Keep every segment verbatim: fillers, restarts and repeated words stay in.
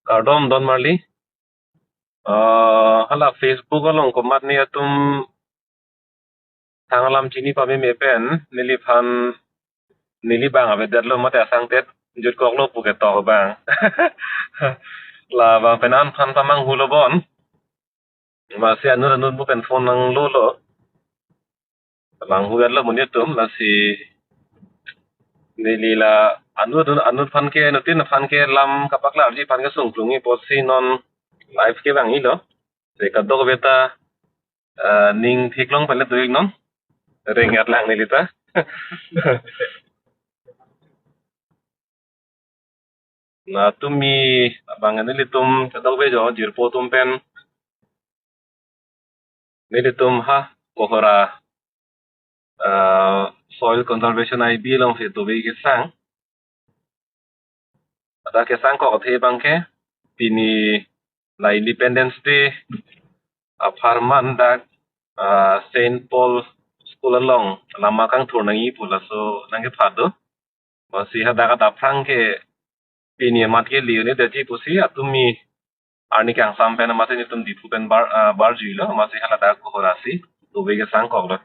Kardom Don Marli. Eh, hala Facebook along komatne atum thang alam chini pameme pen neliphan, neli bang avedetlo mate asangtet jutkoklo puke tok bang. Labang pen an phan pamanghulo bon. Masi anut anut mu pen phone nanglolo. Manghuvetlo monit atum, lasi neli la anut anut aphan ke, anuttin aphan ke lam kapaklarji aphan ke sungklung-i apotsi non live ke vang-ilo. Te kadokave ta, eh, ning theklong pen le do-iknon. Rengat lang neli ta. Na tumi abang nelitum kadokave jo jirpo atum pen nelitum ha Kohora, eh, Soil Conservation I B alongsi dove kesang. Ada kesangkok athe abang ke pini la Independence Day apharman dak, eh, Saint Paul School along lama kangthur nangji pu laso nangkepado. Masi hadak adap aphrang ke pini amat ke liu ne daji pusi atumi arni kangsam pen amat netum Diphu pen bar, ah, barjuilo, masi haladak Kohora si dove kesangkoklo.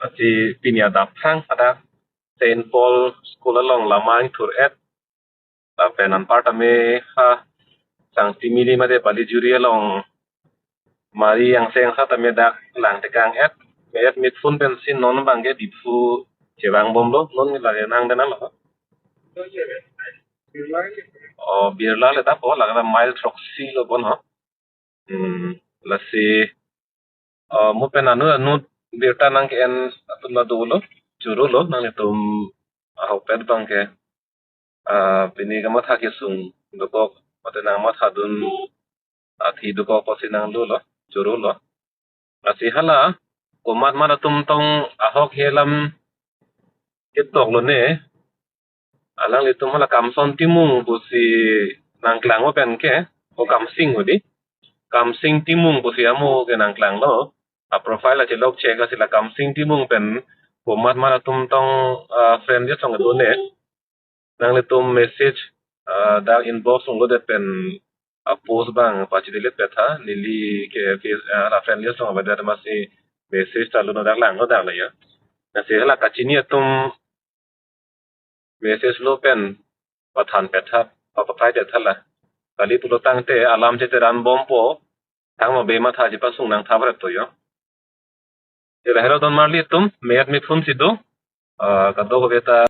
Masi pini adap aphrang hadak Saint Paul School along lama ingthur-et, lapen anparta me ha Sangtimili mate Balijuri along mari angseng seta me dak lang tekang-et, me-et mit phone pensi non abang ke Diphu chevangbomlo, non lake nang denalo. Oh, Birla le ta po, lake ta mile throksi lo bon ho. Hmm, lasi, oh, mo pen anut anut birta nangke-en atum la dolo, chorolo, nanglitum ahokpet abang ke, ah, pini kamatha kesung dokok, mate nangmathadun athi dokok pusi nangdolo, chorolo. Lasi hala komat mat atum tong ahok he alam ketoklo ne, alanglitum hala Kamson Timung pusi nangklang pen ke, o Kamsing odi. Kamsing Timung pusi amo ke nangklanglo. A profile achelok check asi la Kamsing Timung pen komat mat atum tong, ah, friend list along do ne. Nanglitum message, ah, dak inbox along lodet pen a post abang pachidelet pet tha, neli ke face, ah, la friend list along avedet masi message ta lo, no dak langlo dak la ya. Lasi hala kachini atum message lo pen pathan pet tha, papathai det tha la. Kali pulo tangte alam cheteran bompo, thang ma be matha chepasung nangtha pret to yo. Te lahelo Don Marli atum, me-et mit phone si do, ah, kadokave ta